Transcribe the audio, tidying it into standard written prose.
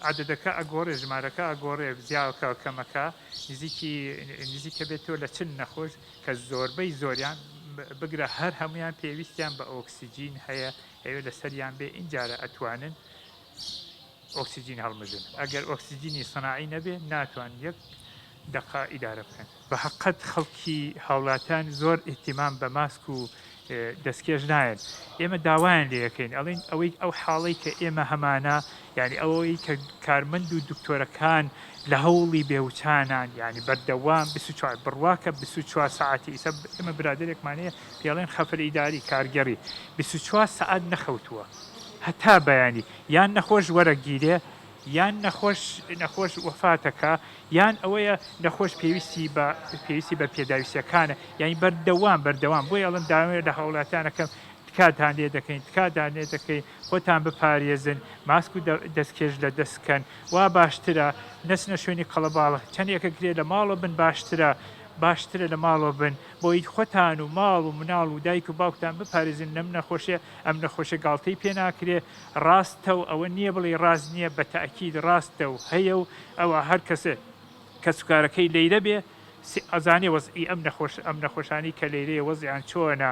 عەدەدەکە ئەگۆڕێ، ژمارەکە ئەگۆڕێ، زیاکا کەمەکا، نزیکی نزیکە بێتەوە لە 40 نەخۆش کە زۆربەی زۆریان بگرە هەر هەموویان پێویستیان بە ئۆکسجین هەیە، ئەوێ لەسەریان بێ ئینجارە ئەتوانن ئۆکسجین هەڵمژن، ئەگەر ئۆکسجینی سناعی نەبێ ناتوان یەک دەقە ئیدارە بکەن. بە هەقەت خەڵکی هاوڵاتیان زۆر ئیهتیمام بە ماسک و دەستکێش نایەن ئێمە داوایان لێ ئەکەین ئەڵێین ئەوەی ئەو حاڵەی کە ئێمە هەمانە یانی ئەوەی کە کارمەند و دکتۆرەکان لە هەوڵی بێوچانان یانی بەردەوام 24 بڕواکە 24 سەعاتی ئیسا ئێمە برادەرێکمان هەیە پێڵێن خەفر ئیداری کارگێڕی 24 سەعات نەخەوتووە هەتا بەیانی یان نەخۆش وەرەگیرێ یان نەخۆش نەخۆش وەفاتەکا یان ئەوەیە نەخۆش پێویستی بە پێویستی بە پێداویستیەکانە یانی بەردەوام بەردەوام بۆیە ئەڵێم داوای لە هاوڵاتیان ئەکەم تکاتان لێ دەکەین تکاتان لێ دەکەین خۆتان بپارێزن ماسک و دەستکێش لە دەست کەن وا باشترە نەچنە شوێنی قەڵەباڵغ چەندێکە کرێ لە ماڵەوە بن باشترە باشترە لە ماڵەوە بن بۆی خۆتان و ماڵ و مناڵ و دایک و باوکتان بپارێزن لەم نەخۆشیە ئەم نەخۆشیە گاڵتەی پێ ناکرێ ڕاستە و ئەوە نییە بڵێی ڕاست نییە بە تەئکید ڕاستە و هەیە و ئەوە هەر کەسێ کەسوکارەکەی لەیرە بێ ئەزانێ وەزعی ئەم نەخۆش ئەم نەخۆشانەی کە لەیرەیە وەزعیان چۆنە.